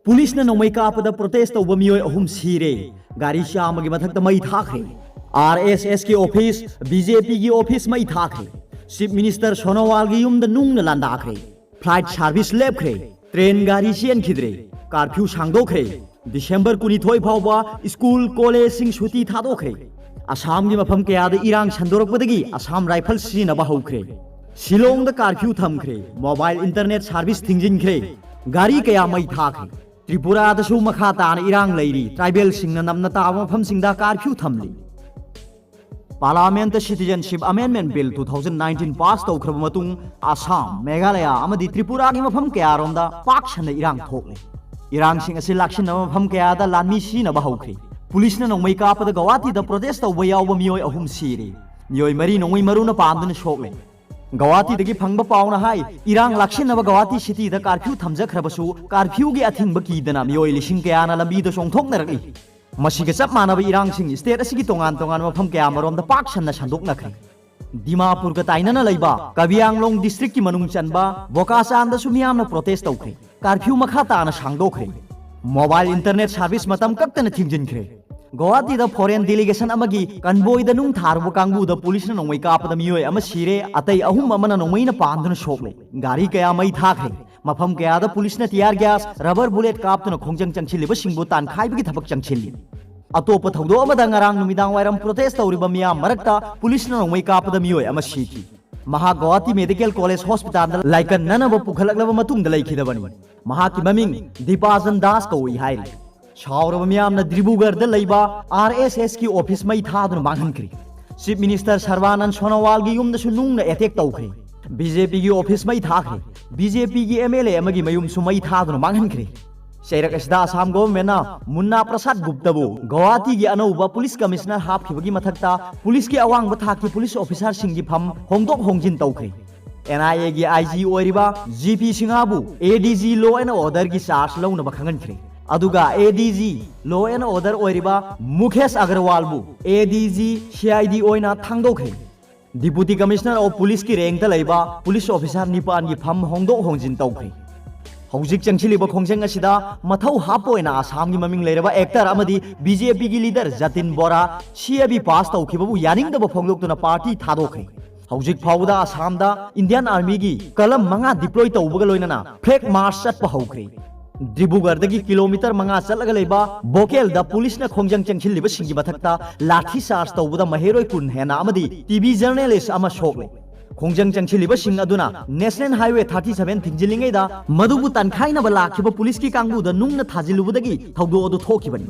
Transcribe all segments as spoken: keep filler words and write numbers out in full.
ꯄꯨꯂꯤꯁꯅ ꯅꯣꯡꯃꯩ ꯀꯥꯞꯄꯗ ꯄ꯭ꯔꯣꯇꯦꯁ ꯇꯧꯕ ꯃꯤꯑꯣꯏ ꯑꯍꯨꯝ ꯁꯤꯔꯦ꯫ ꯒꯥꯔꯤ ꯆꯥꯝꯃꯒꯤ ꯃꯊꯛꯇ ꯃꯩ ꯊꯥꯈ꯭ꯔꯦ꯫ ꯑꯥꯔ ꯑꯦꯁ ꯑꯦꯁꯀꯤ ꯑꯣꯐꯤꯁ, ꯕꯤ ꯖꯦ ꯄꯤꯒꯤ ꯑꯣꯐꯤꯁ ꯃꯩ ꯊꯥꯈ꯭ꯔꯦ꯫ ꯆꯤꯐ ꯃꯤꯅꯤꯁꯇꯔ ꯁꯣꯅꯣꯋꯥꯜꯒꯤ ꯌꯨꯝꯗ ꯅꯨꯡꯅ ꯂꯥꯟꯗꯥꯈ꯭ꯔꯦ꯫ ꯐ꯭ꯂꯥꯏꯠ ꯁꯥꯔꯚꯤꯁ ꯂꯦꯞꯈ꯭ꯔꯦ꯫ ꯇ꯭ꯔꯦꯟ ꯒꯥꯔꯤ ꯆꯦꯟꯈꯤꯗ꯭ꯔꯦ꯫ ꯀꯥꯔꯐ꯭ꯌꯨ ꯁꯥꯡꯗꯣꯛꯈ꯭ꯔꯦ꯫ ꯗꯤꯁꯦꯝꯕꯔ ꯀꯨꯟꯅꯤꯊꯣꯏ ꯐꯥꯎꯕ ꯁ꯭ꯀꯨꯜ, ꯀꯣꯂꯦꯖꯁꯤꯡ ꯁꯨꯇꯤ ꯊꯥꯗꯣꯛꯈ꯭ꯔꯦ꯫ ꯑꯁꯥꯝꯒꯤ ꯃꯐꯝ ꯀꯌꯥꯗ ꯏꯔꯥꯡ ꯁꯟꯗꯣꯔꯛꯄꯗꯒꯤ ꯑꯁꯥꯝ ꯔꯥꯏꯐꯜ ꯁꯤꯖꯤꯟꯅꯕ ꯍꯧꯈ꯭ꯔꯦ꯫ ꯁꯤꯂꯣꯡꯗ ꯀꯥꯔꯐ꯭ꯌꯨ ꯊꯝꯈ꯭ꯔꯦ꯫ ꯃꯣꯕꯥꯏꯜ ꯏꯟꯇꯔꯅꯦꯠ ꯁꯥꯔꯚꯤꯁ ꯊꯤꯡꯖꯤꯟꯈ꯭ꯔꯦ꯫ ꯒꯥꯔꯤ ꯀꯌꯥ ꯃꯩ ꯊꯥꯈ꯭ꯔꯦ꯫ ꯇ꯭ꯔꯤꯄꯨꯔꯥꯗꯁꯨ ꯃꯈꯥ ꯇꯥꯅ ꯏꯔꯥꯡ ꯂꯩꯔꯤ꯫ ꯇ꯭ꯔꯥꯏꯕꯦꯜꯁꯤꯡꯅ ꯅꯝꯅ ꯇꯥꯕ ꯃꯐꯝꯁꯤꯡꯗ ꯀꯥꯔꯐ꯭ꯌꯨ ꯊꯝꯂꯤ꯫ ꯄꯥꯔꯂꯥꯃꯦꯟꯠꯇ Citizenship Amendment Bill two thousand nineteen pass ꯇꯧꯈ꯭ꯔꯕ ꯃꯇꯨꯡ, ꯑꯁꯥꯝ, ꯃꯦꯘꯥꯂꯌꯥ ꯑꯃꯗꯤ ꯇ꯭ꯔꯤꯄꯨꯔꯥꯒꯤ ꯃꯐꯝ ꯀꯌꯥꯔꯣꯝꯗ ꯄꯥꯛ ꯁꯟꯅ ꯏꯔꯥꯡ ꯊꯣꯛꯂꯦ꯫ ꯏꯔꯥꯡꯁꯤꯡ ꯑꯁꯤ ꯂꯥꯛꯁꯤꯟꯅꯕ ꯃꯐꯝ ꯀꯌꯥꯗ ꯂꯥꯟꯃꯤ ꯁꯤꯖꯤꯟꯅꯕ ꯍꯧꯈ꯭ꯔꯦ꯫ ꯄꯨꯂꯤꯁꯅ ꯅꯣꯡꯃꯩ ꯀꯥꯞꯄꯗ ꯒꯧꯍꯥꯇꯤꯗ ꯄ꯭ꯔꯣꯇꯦꯁ ꯇꯧꯕ ꯌꯥꯎꯕ ꯃꯤꯑꯣꯏ ꯑꯍꯨꯝ ꯁꯤꯔꯦ꯫ ꯃꯤꯑꯣꯏ ꯃꯔꯤ ꯅꯣꯡꯃꯩ ꯃꯔꯨꯅ ꯄꯥꯟꯗꯨꯅ ꯁꯣꯛꯂꯦ꯫ ꯒꯧꯍꯥꯇꯤꯗꯒꯤ ꯐꯪꯕ ꯄꯥꯎꯅ ꯍꯥꯏ, ꯏꯔꯥꯡ ꯂꯥꯛꯁꯤꯟꯅꯕ ꯒꯧꯍꯥꯇꯤ ꯁꯤꯇꯤꯗ ꯀꯥꯔꯐ꯭ꯌꯨ ꯊꯝꯖꯈ꯭ꯔꯕꯁꯨ, ꯀꯥꯔꯐ꯭ꯌꯨꯒꯤ ꯑꯊꯤꯡꯕ ꯀꯤꯗꯅ ꯃꯤꯑꯣꯏ ꯂꯤꯁꯤꯡ ꯀꯌꯥꯅ ꯂꯝꯕꯤꯗ ꯆꯣꯡꯊꯣꯛꯅꯔꯛꯂꯤ꯫ ꯃꯁꯤꯒ ꯆꯞ ꯃꯥꯟꯅꯕ ꯏꯔꯥꯡꯁꯤꯡ ꯁ꯭ꯇꯦꯠ ꯑꯁꯤꯒꯤ ꯇꯣꯉꯥꯟ ꯇꯣꯉꯥꯟꯕ ꯃꯐꯝ ꯀꯌꯥ ꯑꯃꯔꯣꯝꯗ ꯄꯥꯛ ꯁꯟꯅ ꯁꯟꯗꯣꯛꯅꯈ꯭ꯔꯦ꯫ ꯗꯤꯃꯥꯄꯨꯔꯒ ꯇꯥꯏꯅꯅ ꯂꯩꯕ ꯀꯥꯔꯕꯤ ꯑꯪꯂꯣꯡ ꯗꯤꯁꯇ꯭ꯔꯤꯛꯀꯤ ꯃꯅꯨꯡ ꯆꯟꯕ ꯕꯣꯀꯥꯆꯥꯟꯗꯁꯨ ꯃꯤꯌꯥꯝꯅ ꯄ꯭ꯔꯣꯇꯦꯁ ꯇꯧꯈ꯭ꯔꯦ꯫ ꯀꯥꯔꯐ꯭ꯌꯨ ꯃꯈꯥ ꯇꯥꯅ ꯁꯥꯡꯗꯣꯛꯈ꯭ꯔꯦ꯫ ꯃꯣꯕꯥꯏꯜ ꯏꯟꯇꯔꯅꯦꯠ ꯁꯥꯔꯚꯤꯁ ꯃꯇꯝ ꯀꯛꯇꯅ ꯊꯤꯡꯖꯤꯟꯈ꯭ꯔꯦ꯫ ꯒꯧꯍꯥꯇꯤꯗ ꯐꯣꯔꯦꯟ ꯗꯦꯂꯤꯒꯦꯁꯟ ꯑꯃꯒꯤ ꯀꯟꯚꯣꯏꯗ ꯅꯨꯡ ꯊꯥꯔꯨꯕ ꯀꯥꯡꯕꯨꯗ ꯄꯨꯂꯤꯁꯅ ꯅꯣꯡꯃꯩ ꯀꯥꯞꯄꯗ ꯃꯤꯑꯣꯏ ꯑꯃ ꯁꯤꯔꯦ, ꯑꯇꯩ ꯑꯍꯨꯝ ꯑꯃꯅ ꯅꯣꯡꯃꯩꯅ ꯄꯥꯟꯗꯨꯅ ꯁꯣꯛꯂꯦ꯫ ꯒꯥꯔꯤ ꯀꯌꯥ ꯃꯩ ꯊꯥꯈ꯭ꯔꯦ꯫ ꯃꯐꯝ ꯀꯌꯥꯗ ꯄꯨꯂꯤꯁꯅ tear gas, rubber bullet ꯀꯥꯞꯇꯨꯅ ꯈꯣꯡꯖꯪ ꯆꯪꯁꯤꯜꯂꯤꯕꯁꯤꯡꯕꯨ ꯇꯥꯟꯈꯥꯏꯕꯒꯤ ꯊꯕꯛ ꯆꯪꯁꯤꯜꯂꯤ꯫ ꯑꯇꯣꯞꯄ ꯊꯧꯗꯣꯛ ꯑꯃꯗ, ꯉꯔꯥꯡ ꯅꯨꯃꯤꯗꯥꯡ ꯋꯥꯏꯔꯝ ꯄ꯭ꯔꯣꯇꯦꯁ ꯇꯧꯔꯤꯕ ꯃꯤꯌꯥꯝ ꯃꯔꯛꯇ ꯄꯨꯂꯤꯁꯅ ꯅꯣꯡꯃꯩ ꯀꯥꯞꯄꯗ ꯃꯤꯑꯣꯏ ꯑꯃ ꯁꯤꯈꯤ꯫ ꯃꯍꯥꯛ ꯒꯧꯍꯥꯇꯤ ꯃꯦꯗꯤꯀꯦꯜ ꯀꯣꯂꯦꯖ ꯍꯣꯁꯄꯤꯇꯥꯜꯗ ꯂꯥꯏꯀꯟꯅꯅꯕ ꯄꯨꯈꯠꯂꯛꯂꯕ ꯃꯇꯨꯡꯗ ꯂꯩꯈꯤꯗꯕꯅꯤ꯫ ꯃꯍꯥꯛꯀꯤ ꯃꯃꯤꯡ ꯗꯤꯄꯥꯖꯟ ꯗꯥꯁ ꯀꯧꯏ ꯍꯥꯏꯔꯤ꯫ ꯁꯥꯎꯔꯕ ꯃꯤꯌꯥꯝꯅ ꯗꯤꯕ꯭ꯔꯨꯒꯔꯗ ꯂꯩꯕ ꯑꯥꯔ ꯑꯦꯁ ꯑꯦꯁꯀꯤ ꯑꯣꯐꯤꯁ ꯃꯩ ꯊꯥꯗꯨꯅ ꯃꯥꯡꯍꯟꯈ꯭ꯔꯦ꯫ ꯆꯤꯐ ꯃꯤꯅꯤꯁꯇꯔ ꯁꯔꯕꯥꯅꯟ ꯁꯣꯅꯣꯋꯥꯜꯒꯤ ꯌꯨꯝꯗꯁꯨ ꯅꯨꯡꯅ ꯑꯦꯇꯦꯛ ꯇꯧꯈ꯭ꯔꯦ꯫ ꯕꯤ ꯖꯦ ꯄꯤꯒꯤ ꯑꯣꯐꯤꯁ ꯃꯩ ꯊꯥꯈ꯭ꯔꯦ꯫ ꯕꯤ ꯖꯦ ꯄꯤꯒꯤ ꯑꯦꯝ ꯑꯦꯜ ꯑꯦ ꯑꯃꯒꯤ ꯃꯌꯨꯝꯁꯨ ꯃꯩ ꯊꯥꯗꯨꯅ ꯃꯥꯡꯍꯟꯈ꯭ꯔꯦ꯫ ꯆꯩꯔꯛ ꯑꯁꯤꯗ ꯑꯁꯥꯝ ꯒꯣꯚꯔꯟꯃꯦꯟꯠꯅ ꯃꯨꯟꯅꯥ ꯄ꯭ꯔꯁꯥꯗ ꯒꯨꯞꯇꯕꯨ ꯒꯧꯍꯥꯇꯤꯒꯤ ꯑꯅꯧꯕ ꯄꯨꯂꯤꯁ ꯀꯃꯤꯁꯅꯔ ꯍꯥꯞꯈꯤꯕꯒꯤ ꯃꯊꯛꯇ ꯄꯨꯂꯤꯁꯀꯤ ꯑꯋꯥꯡꯕ ꯊꯥꯛꯀꯤ ꯄꯨꯂꯤꯁ ꯑꯣꯐꯤꯁꯥꯔꯁꯤꯡꯒꯤ ꯐꯝ ꯍꯣꯡꯗꯣꯛ ꯍꯣꯡꯖꯤꯟ ꯇꯧꯈ꯭ꯔꯦ꯫ ꯑꯦꯟ ꯑꯥꯏ ꯑꯦꯒꯤ ꯑꯥꯏ ꯖꯤ ꯑꯣꯏꯔꯤꯕ ꯖꯤ ꯄꯤ ꯁꯤꯡꯍꯕꯨ A D G Law and Orderꯒꯤ ꯆꯥꯔꯖ ꯂꯧꯅꯕ ꯈꯪꯍꯟꯈ꯭ꯔꯦ꯫ ꯑꯗꯨꯒ A D G Law and Order ꯑꯣꯏꯔꯤꯕ ꯃꯨꯈꯦꯁ ꯑꯒꯔꯋꯥꯜꯕꯨ ꯑꯦ D G C I D ꯑꯣꯏꯅ ꯊꯥꯡꯗꯣꯛꯈ꯭ꯔꯦ꯫ Deputy Commissioner of Policeꯀꯤ ꯔꯦꯡꯛꯇ ꯂꯩꯕ ꯄꯨꯂꯤꯁ ꯑꯣꯐꯤꯁꯥꯔ ꯅꯤꯄꯥꯟꯒꯤ ꯐꯝ ꯍꯣꯡꯗꯣꯛ ꯍꯣꯡꯖꯤꯟ ꯇꯧꯈ꯭ꯔꯦ꯫ ꯍꯧꯖꯤꯛ ꯆꯪꯁꯤꯜꯂꯤꯕ ꯈꯣꯡꯖꯪ ꯑꯁꯤꯗ ꯃꯊꯧ ꯍꯥꯞꯄ ꯑꯣꯏꯅ ꯑꯁꯥꯝꯒꯤ ꯃꯃꯤꯡ ꯂꯩꯔꯕ actor ꯑꯃꯗꯤ BJPꯒꯤ leader ꯖꯇꯤꯟ ꯕꯣꯔꯥ CAB pass ꯇꯧꯈꯤꯕꯕꯨ ꯌꯥꯅꯤꯡꯗꯕ ꯐꯣꯡꯗꯣꯛꯇꯨꯅ party ꯊꯥꯗꯣꯛꯈ꯭ꯔꯦ꯫ ꯍꯧꯖꯤꯛ ꯐꯥꯎꯕꯗ ꯑꯁꯥꯝꯗ Indian Armyꯒꯤ column ꯃꯉꯥ deploy ꯇꯧꯕꯒ ꯂꯣꯏꯅꯅ flag march ꯆꯠꯄ ꯍꯧꯈ꯭ꯔꯦ꯫ ꯗꯤꯕ꯭ꯔꯨꯒꯔꯗꯒꯤ kilometre ꯃꯉꯥ ꯆꯠꯂꯒ ꯂꯩꯕ ꯕꯣꯀꯦꯜꯗ policeꯅ ꯈꯣꯡꯖꯪ ꯆꯪꯁꯤꯜꯂꯤꯕꯁꯤꯡꯒꯤ ꯃꯊꯛꯇ ꯂꯥꯊꯤ charge ꯇꯧꯕꯗ ꯃꯍꯩꯔꯣꯏ ꯀꯨꯟ ꯍꯦꯟꯅ ꯑꯃꯗꯤ TV journalist ꯑꯃ ꯁꯣꯛꯂꯦ꯫ ꯈꯣꯡꯖꯪ ꯆꯪꯁꯤꯜꯂꯤꯕꯁꯤꯡ ꯑꯗꯨꯅ National Highway thirty seven ꯊꯤꯡꯖꯤꯜꯂꯤꯉꯩꯗ ꯃꯗꯨꯕꯨ ꯇꯟꯈꯥꯏꯅꯕ ꯂꯥꯛꯈꯤꯕ policeꯀꯤ ꯀꯥꯡꯕꯨꯗ ꯅꯨꯡꯅ ꯊꯥꯖꯤꯜꯂꯨꯕꯗꯒꯤ ꯊꯧꯗꯣꯛ ꯑꯗꯨ ꯊꯣꯛꯈꯤꯕꯅꯤ꯫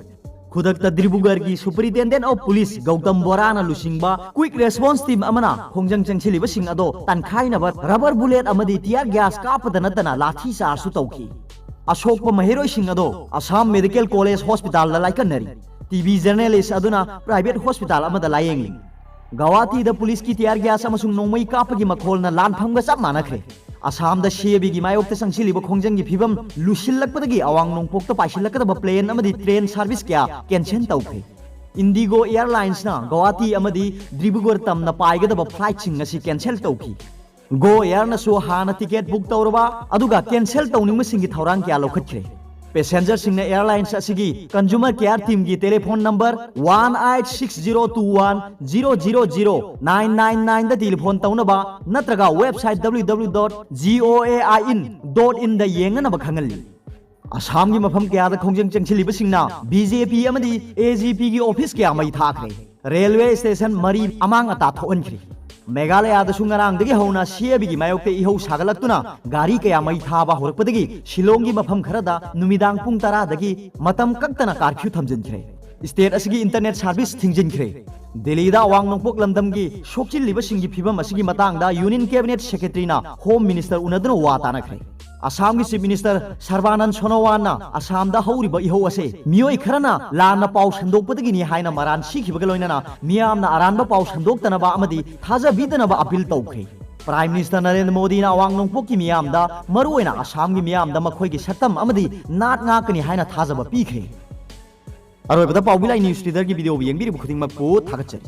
ꯈꯨꯗꯛꯇ ꯗꯤꯕ꯭ꯔꯨꯒꯔꯒꯤ Superintendent of Police ꯒꯧꯇꯝ ꯕꯣꯔꯥꯅ ꯂꯨꯆꯤꯡꯕ Quick Response Team ꯑꯃꯅ ꯈꯣꯡꯖꯪ ꯆꯪꯁꯤꯜꯂꯤꯕꯁꯤꯡ ꯑꯗꯣ ꯇꯟꯈꯥꯏꯅꯕ rubber bullet ꯑꯃꯗꯤ tear gas ꯀꯥꯞꯄꯗ ꯅꯠꯇꯅ ꯂꯥꯊꯤ chargeꯁꯨ ꯇꯧꯈꯤ꯫ ꯑꯁꯣꯛꯄ ꯃꯍꯩꯔꯣꯏꯁꯤꯡ ꯑꯗꯣ Assam Medical College Hospitalꯗ ꯂꯥꯏꯀꯠꯅꯔꯤ꯫ TV journalist ꯑꯗꯨꯅ private hospital ꯑꯃꯗ ꯂꯥꯌꯦꯡꯂꯤ꯫ ꯒꯧꯍꯥꯇꯤꯗ policeꯀꯤ tear gas ꯑꯃꯁꯨꯡ ꯅꯣꯡꯃꯩ ꯀꯥꯞꯄꯒꯤ ꯃꯈꯣꯜꯅ ꯂꯥꯟꯐꯝꯒ ꯆꯞ ꯃꯥꯟꯅꯈ꯭ꯔꯦ꯫ ꯑꯁꯥꯝꯗ CABꯒꯤ ꯃꯥꯌꯣꯛꯇ ꯆꯪꯁꯤꯜꯂꯤꯕ ꯈꯣꯡꯖꯪꯒꯤ ꯐꯤꯕꯝ ꯂꯨꯁꯤꯜꯂꯛꯄꯗꯒꯤ ꯑꯋꯥꯡ ꯅꯣꯡꯄꯣꯛꯇ ꯄꯥꯏꯁꯤꯜꯂꯛꯀꯗꯕ plane ꯑꯃꯗꯤ train service ꯀꯌꯥ cancel ꯇꯧꯈ꯭ꯔꯦ꯫ IndiGo Airlinesꯅ ꯒꯧꯍꯥꯇꯤ ꯑꯃꯗꯤ ꯗꯤꯕ꯭ꯔꯨꯒꯔ ꯇꯝꯅ ꯄꯥꯏꯒꯗꯕ flightꯁꯤꯡ ꯑꯁꯤ cancel ꯇꯧꯈꯤ꯫ Go Airꯅꯁꯨ ꯍꯥꯟꯅ ticket book ꯇꯧꯔꯕ ꯑꯗꯨꯒ cancel ꯇꯧꯅꯤꯡꯕꯁꯤꯡꯒꯤ ꯊꯧꯔꯥꯡ ꯀꯌꯥ ꯂꯧꯈꯠꯈ꯭ꯔꯦ꯫ Passengerꯁꯤꯡꯅ airlines ꯑꯁꯤꯒꯤ consumer care teamꯒꯤ telephone number one eight six zero two one zero zero zero nine nine nineꯗ telephone ꯇꯧꯅꯕ ꯅꯠꯇ꯭ꯔꯒ website www.goain.inꯗ ꯌꯦꯡꯅꯅꯕ ꯈꯪꯍꯜꯂꯤ꯫ ꯑꯁꯥꯝꯒꯤ ꯃꯐꯝ ꯀꯌꯥꯗ ꯈꯣꯡꯖꯪ ꯆꯪꯁꯤꯜꯂꯤꯕꯁꯤꯡꯅ BJP ꯑꯃꯗꯤ AGPꯒꯤ office ꯀꯌꯥ ꯃꯩ ꯊꯥꯈ꯭ꯔꯦ꯫ Railway station ꯃꯔꯤ ꯑꯃꯥꯡ ꯑꯇꯥ ꯊꯣꯛꯍꯟꯈ꯭ꯔꯦ꯫ ꯃꯦꯘꯥꯂꯌꯥꯗꯁꯨ ꯉꯔꯥꯡꯗꯒꯤ ꯍꯧꯅ CABꯒꯤ ꯃꯥꯌꯣꯛꯇ ꯏꯍꯧ ꯁꯥꯒꯠꯂꯛꯇꯨꯅ ꯒꯥꯔꯤ ꯀꯌꯥ ꯃꯩ ꯊꯥꯕ ꯍꯧꯔꯛꯄꯗꯒꯤ ꯁꯤꯂꯣꯡꯒꯤ ꯃꯐꯝ ꯈꯔꯗ ꯅꯨꯃꯤꯗꯥꯡ ꯄꯨꯡ ꯇꯔꯥꯗꯒꯤ ꯃꯇꯝ ꯀꯛꯇꯅ curfew ꯊꯝꯖꯤꯟꯈ꯭ꯔꯦ꯫ State ꯑꯁꯤꯒꯤ internet service ꯊꯤꯡꯖꯤꯟꯈ꯭ꯔꯦ꯫ ꯗꯦꯜꯂꯤꯗ ꯑꯋꯥꯡ ꯅꯣꯡꯄꯣꯛ ꯂꯝꯗꯝꯒꯤ ꯁꯣꯛꯆꯤꯜꯂꯤꯕꯁꯤꯡꯒꯤ ꯐꯤꯕꯝ ꯑꯁꯤꯒꯤ ꯃꯇꯥꯡꯗ Union Cabinet Secretaryꯅ Home Minister ꯎꯅꯗꯨꯅ ꯋꯥ ꯇꯥꯅꯈ꯭ꯔꯦ꯫ ꯑꯁꯥꯝꯒꯤ Chief Minister ꯁꯔꯕꯥꯅꯟ ꯁꯣꯅꯣꯋꯥꯟꯅ ꯑꯁꯥꯝꯗ ꯍꯧꯔꯤꯕ ꯏꯍꯧ ꯑꯁꯦ ꯃꯤꯑꯣꯏ ꯈꯔꯅ ꯂꯥꯟꯅ ꯄꯥꯎ ꯁꯟꯗꯣꯛꯄꯗꯒꯤꯅꯤ ꯍꯥꯏꯅ ꯃꯔꯥꯟ ꯁꯤꯈꯤꯕꯒ ꯂꯣꯏꯅꯅ ꯃꯤꯌꯥꯝꯅ ꯑꯔꯥꯟꯕ ꯄꯥꯎ ꯁꯟꯗꯣꯛꯇꯅꯕ ꯑꯃꯗꯤ ꯊꯥꯖꯕꯤꯗꯅꯕ appeal ꯇꯧꯈ꯭ꯔꯦ꯫ Prime Minister ꯅꯔꯦꯟꯗ꯭ꯔ ꯃꯣꯗꯤꯅ ꯑꯋꯥꯡ ꯅꯣꯡꯄꯣꯛꯀꯤ ꯃꯤꯌꯥꯝꯗ, ꯃꯔꯨꯑꯣꯏꯅ ꯑꯁꯥꯝꯒꯤ ꯃꯤꯌꯥꯝꯗ ꯃꯈꯣꯏꯒꯤ ꯁꯛꯇꯝ ꯑꯃꯗꯤ ꯅꯥꯠ ꯉꯥꯛꯀꯅꯤ ꯍꯥꯏꯅ ꯊꯥꯖꯕ ꯄꯤꯈ꯭ꯔꯦ꯫ ꯑꯔꯣꯏꯕꯗ ꯄꯥꯎꯕꯤ ꯂꯥꯏ news readerꯒꯤ videoꯕꯨ ꯌꯦꯡꯕꯤꯔꯤꯕ ꯈꯨꯗꯤꯡꯃꯛꯄꯨ ꯊꯥꯒꯠꯆꯔꯤ꯫